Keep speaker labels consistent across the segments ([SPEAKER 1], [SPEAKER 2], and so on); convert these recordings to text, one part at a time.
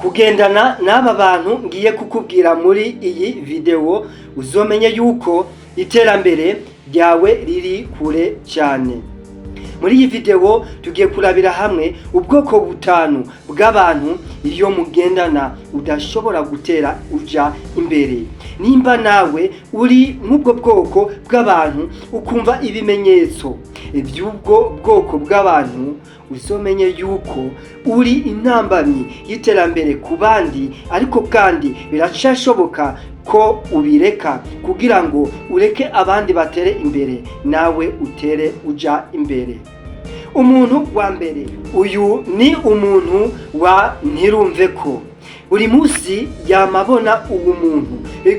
[SPEAKER 1] Kugendana n'aba bantu ngiye kukubwira muri iyi video, uzomenye yuko iterambere ryawe riri kure cyane. Muri iyi video tugiye kurabira hamwe ubwoko butanu bw'abantu iyo mugendana udashobora gutera uja imbere. Nimba nawe uri nk'ubwo bwoko bw'abantu, ukumva ibimenyetso by'ubwo bwoko bw'abantu, uzomenye yuko uri intambamyi y'iterambere ku bandi. Ariko kandi biracashoboka ko ubireka kugira ngo ureke abandi batere imbere, nawe utere uja imbere. Umuntu wa mbere, uyu ni umuntu wa ntirumve ko. Buri munsi yamabona uwo muntu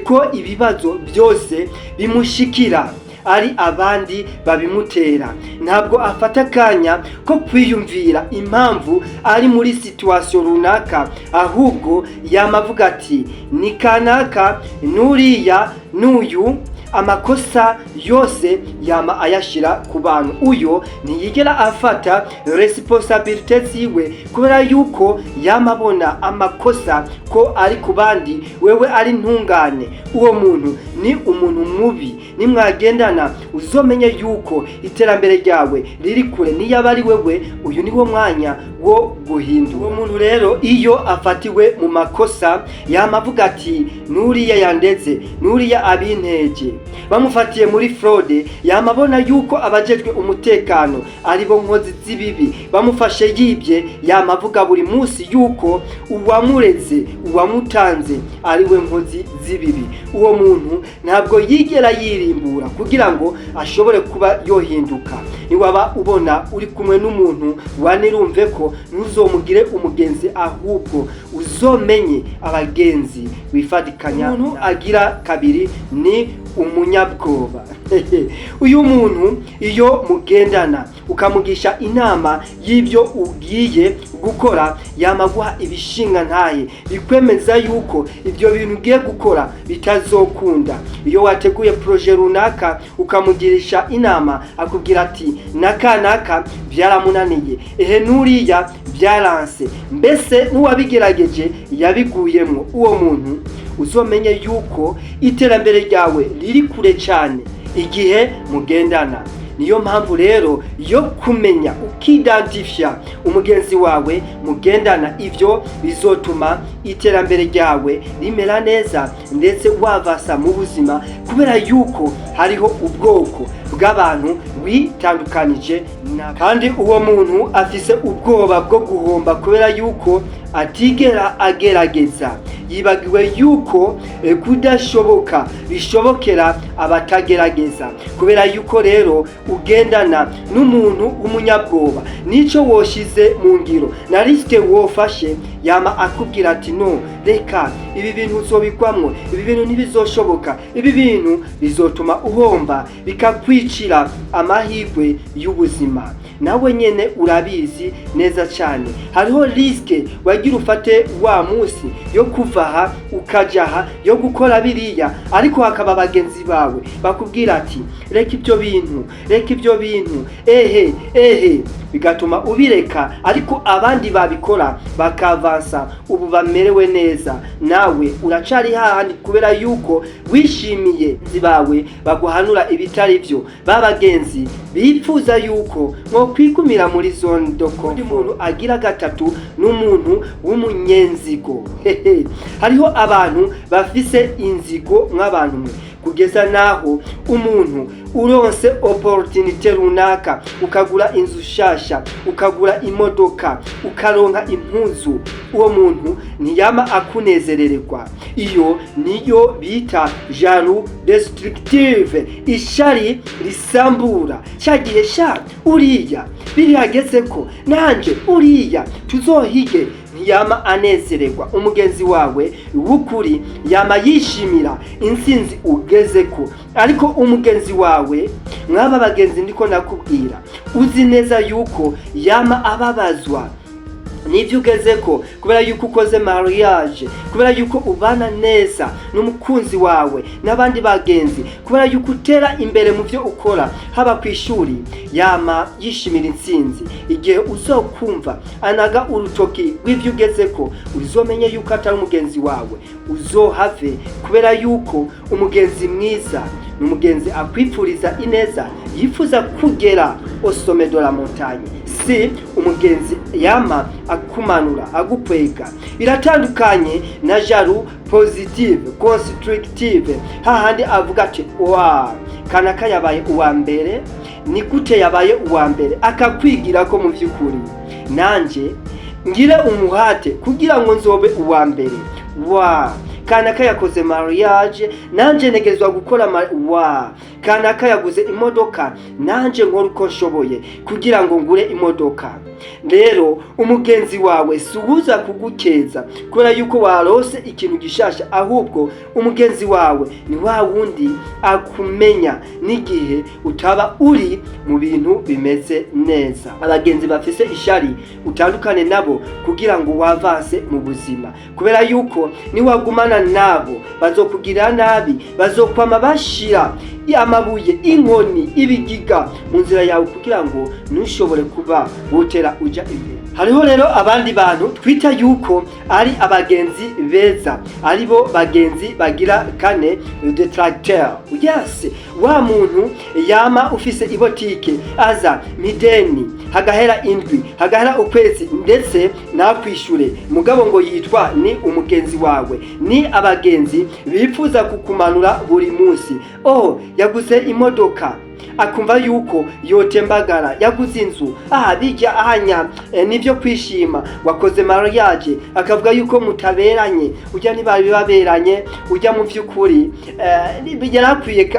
[SPEAKER 1] ko ibibazo byose bimushikira ari abandi babimutera. Ntabwo afata akanya ko kwiyumvira impamvu ari muri situation runaka, ahubwo yamavuga ati: "Ni kanaka, n'uriya, n'uyu." Amakosa yose yama ayashira ku bantu. Uyo ntiyigera afata responsabilité ziwe, kubera yuko yama abona amakosa ko ari ku bandi, wewe ari ntungane. Uwo muntu ni umuntu mubi. Nimwagendana, uzomenye yuko iterambere ryawe riri kure. Niyaba ari wewe, uyu ni wo mwanya wo guhindura. Uwo muntu rero, iyo afatiwe mu makosa, yama avuga ati: "Nuriya yandetse, nuriya abinteje." Bamufatiye muri fraude, yama abona yuko abajejwe umutekano ari bo nkozi z'ibibi. Bamufashe yibye, yama avuga buri munsi yuko uwamureze, uwamutanze ari we nkozi z'ibibi. Uwo muntu ntabwo yigera yirimbura kugira ngo ashobore kuba yohinduka. Niwaba ubona uri kumwe n'umuntu wanirumve ko, ntuzomugire umugenzi, ahubwo uzomenye abagenzi wifatikanya. Umuntu agira kabiri ni umunyabwoba. Uyu muntu, iyo mugendana ukamugisha inama y'ibyo ugiye gukora, yamaguha ibishinga ntaye bikwemeza yuko ibyo bintu ugiye gukora bitazokunda. Iyo wateguye projet runaka ukamugirisha inama, akubwira ati: "Naka naka byaramunaniye, ehe nuriya byaranse, mbese n'uwabigerageje yabiguyemo." Uwo muntu uzomenye yuko iterambere ryawe riri kure cyane igihe mugendana. Niyo mpamvu rero yo kumenya ukidantifya umugenzi wawe mugendana. Ibyo bizotuma iterambere ryawe rimera neza, ndetse wavasa mu buzima, kubera yuko hariho ubwoko bw'abantu witandukanije na. Kandi uwo muntu afise ubwoba bwo guhomba, kubera yuko atigera agerageza. Yibagiwe yuko kudashoboka bishobokera abatagerageza. Kubera yuko rero ugendana n'umuntu w'umunyabwoba, nico woshize mu ngiro na risque wofashe, yama akubwira ati: "No, reka, ibi bintu uzobigwamwo, ibi bintu ntibizoshoboka, ibi bintu bizotuma uhomba, bikakwicira amahirwe y'ubuzima." Nawe nyene urabizi neza cyane, hariho risque wagira ufate wa munsi yo kuva aha ukaja aha, yo gukora biriya, ariko hakaba bagenzi bawe bakubwira ati: "Reka ibyo bintu, reka ibyo bintu, ehe ehe", bigatuma ubireka. Ariko abandi babikora bakavansa, ubu bamerewe neza, nawe uracari hahandi, kubera yuko wishimiye bawe baguhanura ibitari byo, babagenzi bifuza yuko mwo kwigumira muri zone de confort. Undi muntu agira gatatu n'umuntu w'umunyenzigo. Hehe, hariho abantu bafise inzigo mw'abantu mwe, kugeza naho umuntu uronse opportunité runaka, ukagura inzu shasha, ukagura imodoka, ukaronka impuzu, uwo muntu ntiyama akunezerererwa. Iyo niyo bita jalousie destructive, ishari risambura. Cya gihe sha uriya birihageze ko nanje uriya tuzohige, ntiyama anezererwa. Umugenzi wawe w'ukuri yama yishimira intsinzi ugezeko. Ariko umugenzi wawe mwaba bagenzi ndiko nakubwira, uzi neza yuko yama ababazwa Nibyo ugeze ko, kubera yuko ukoze mariage, kubera yuko ubana neza n'umukunzi wawe n'abandi bagenzi, kubera yuko utera imbere mu byo ukora, haba ku ishuri, yama yishimira intsinzi. Igihe uzokumva anaga urutoki rw'ibyo ugeze ko, uzomenye yuko atari umugenzi wawe, uzohave, kubera yuko umugenzi mwiza ni umugenzi akwifuriza ineza, yifuza kugera au sommet de la montagne, si umugenzi yama akumanura, agukwega. Biratandukanye na jaloux positive constructive, hahandi avuga ati: "Wa kanaka yabaye uwa mbere, ni gute yabaye uwa mbere?" Akakwigira ko mu by'ukuri nanjye ngire umuhate kugira ngo nzobe uwa mbere. Wa kanaka yakoze mariage, nanje ntegerezwa gukora. Wa kanaka yaguze imodoka, nanje nkora uko nshoboye kugira ngo ngure imodoka. Rero umugenzi wawe si uwuza kugukeza kubera yuko warose ikintu gishasha, ahubwo umugenzi wawe ni wa wundi akumenya n'igihe utaba uri mu bintu bimeze neza. Abagenzi bafise ishari utandukane nabo kugira ngo wavance mu buzima, kubera yuko niwagumana nabo bazokugirira nabi, bazokwama bashira amabuye, inkoni, ibigiga mu nzira yawe kugira ngo ntushobore kuba wotera uja imbere. Hariho rero abandi bantu twita yuko ari abagenzi beza, aribo bagenzi bagira kane, detracteur. Yes, wa muntu yama ufise ibotike aza mideni, hagahera indwi, hagahera ukwezi, ndetse nakwishure, mugabo ngo yitwa ni umugenzi wawe. Ni abagenzi bifuza kukumanura buri munsi. Oh, yaguze imodoka, akumva yuko yotembagara. Yaguze inzu, aha bijya ahanya nivyo kwishima. Wakoze mariage, akavuga yuko mutaberanye, ujya ntibari baberanye, ujya mu vy'ukuri yarakwiye.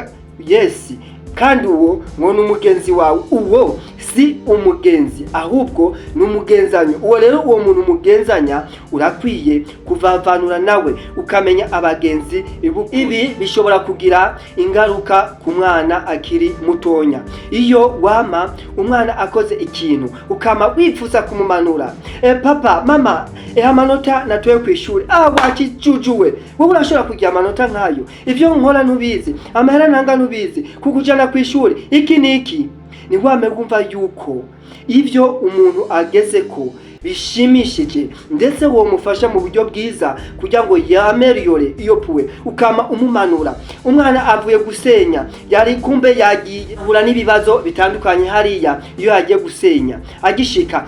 [SPEAKER 1] Yes, kandi uwo ngo ni umugenzi wawe. Uwo si umugenzi, ahubwo ni umugenzanyo. Uwo rero, uwo muntu umugenzanya, urakwiye kuvavanura nawe, ukamenya abagenzi. Ibi bishobora kugira ingaruka ku mwana akiri mutonya. Iyo wama umwana akoze ikintu ukama wifuza kumumanura: "Papa, mama, amanota natoye ku ishuri." "Ah, wakijujuwe wowe, urashobora kugira amanota nkayo? Ivyo nkora ntubizi, amahera ntanga ntubizi, kukujana ku ishuri iki niki." Ni wame wumva yuko ivyo umuntu ageze ko bishimishije, ndetse womufasha mu buryo bwiza kugira ngo y'améliore iyo puwe, ukama umumanura. Umwana avuye gusenya, yari kumbe yagiye ahura n'ibibazo bitandukanye hariya iyo yagiye gusenya. Agishika: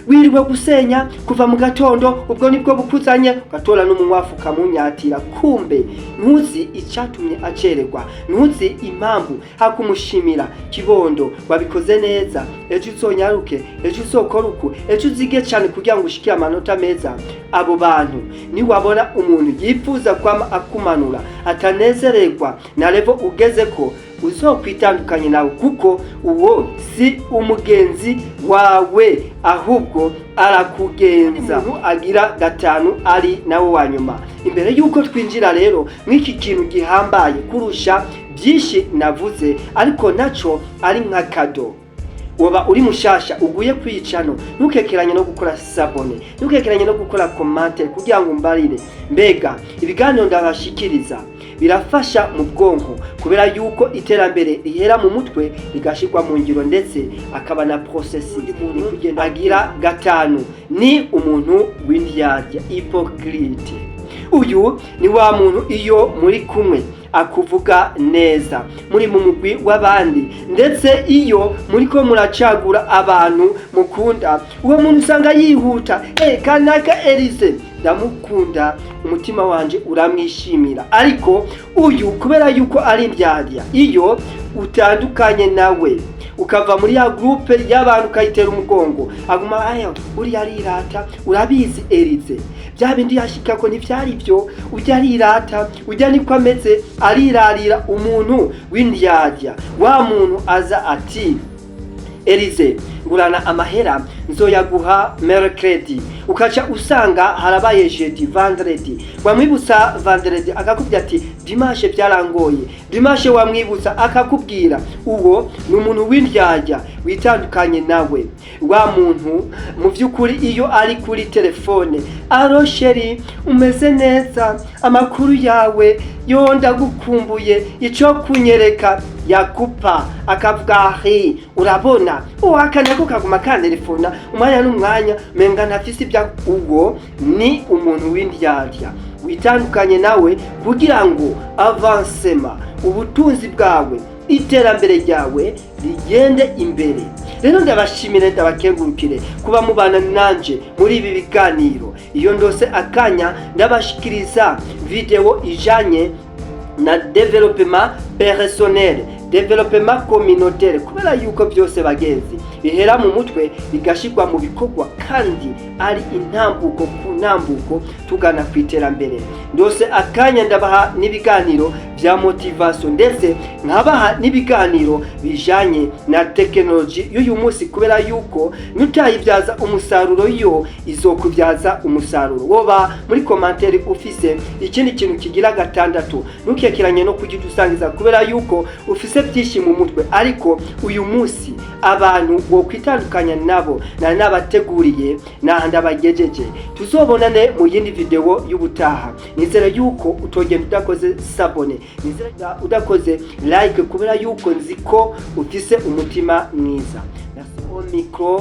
[SPEAKER 1] "Wiriwe gusenya kuva mu gatondo, ubwo nibwo bukuzanye?" Ugatora n'umunywafu ukamunyatira. Kumbe ntuzi icyatumye acererwa, ntuzi impamvu. Hakumushimira: "Kibondo, wabikoze neza, ejo uzonyaruke, ejo uzokora uku, ejo uzige cyane kugira ngo ushike amanota meza." Abo bantu, niwabona umuntu yifuza kwama akumanura, atanezererwa na level ugeze ko, uzokwitandukanye nawe, kuko uwo si umugenzi wawe, ahubwo arakugenza. Umuntu agira gatanu, ari nawe wa nyuma, imbere y'uko twinjira rero mw'iki kintu gihambaye kurusha byinshi navuze, ariko naco ari nka cadeau. Woba uri mushasha uguye kwicano, ntukekeranye no gukora s'abonner, ntukekeranye no gukora commentaire kugira ngo umbarire mbega ibiganiro ndabashikiriza birafasha mu bwonko, kubera yuko iterambere rihera mu mutwe rigashirwa mu ngiro, ndetse akaba na processus. Kugenda agira gatanu ni umuntu w'indyarya, hypocrite. Uyu ni wa muntu iyo muri kumwe akuvuga neza muri mu mugwi w'abandi, ndetse iyo muriko muracagura abantu mukunda, uwo muntu usanga yihuta: "Kanaka Elize ndamukunda, umutima wanje uramwishimira." Ariko uyu, kubera yuko ari indyarya, iyo utandukanye nawe ukava muri ya groupe y'abantu ukayitera umugongo, aguma aya: "Uriya arirata, urabizi Elize, bya bindi yashikako ntivyari byo, ujya arirata, ujya niko ameze, arirarira." Umuntu w'indyarya, wa muntu aza ati: "Elize, ngurana amahera, nzoyaguha mercredi." Ukaca usanga harabaye jeudi, vendredi. Wamwibutsa vendredi, akakubwira ati: "Dimanche byarangoye." Dimanche wamwibutsa, akakubwira. Uwo ni umuntu w'indyarya, witandukanye nawe. Wa muntu mu by'ukuri iyo ari kuri telefone: "Allô chéri, umeze neza? Amakuru yawe? Yo, ndagukumbuye." Icyo kunyereka yakupa, akavuga: "He, urabona uhakana ko kaguma kantelefona umwanya n'umwanya, menga ntafise ibya." Ubwo ni umuntu w'indyarya, witandukanye nawe kugira ngo avancement, ubutunzi bwawe, iterambere ryawe rigende imbere. Rero ndabashimire, ndabakengurukire kuba mubana nanje muri ibi biganiro. Iyo ndose akanya, ndabashikiriza video ijanye na développement personnel, développement communautaire, kubera yuko byose, bagenzi, bihera mu mutwe bigashirwa mu bikorwa, kandi ari intambuko ku ntambuko tugana ku iterambere. Ndose akanya, ndabaha n'ibiganiro bya motivation, ndetse nkabaha n'ibiganiro bijanye na tekinoloji y'uyu munsi, kubera yuko nutayibyaza umusaruro, yo izokubyaza umusaruro. Woba muri commentaire ufise ikindi kintu kigira gatandatu, ntukekeranye no kujya udusangiza, kubera yuko ufise byinshi mu mutwe. Ariko uyu munsi abantu wokwitandukanya nabo nari nabateguriye, naha ndabagejeje. Tuzobonane mu yindi video y'ubutaha. Nizere yuko utogenda udakoze s'abonner, nizere udakoze like, kubera yuko nzi ko ufise umutima mwiza. Merci. Au micro,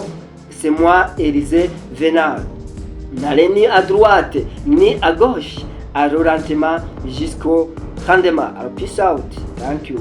[SPEAKER 1] c'est moi, Élysée Venal. N'allez ni à droite ni à gauche, allez lentement jusqu'au rendement. Alors, peace out, thank you.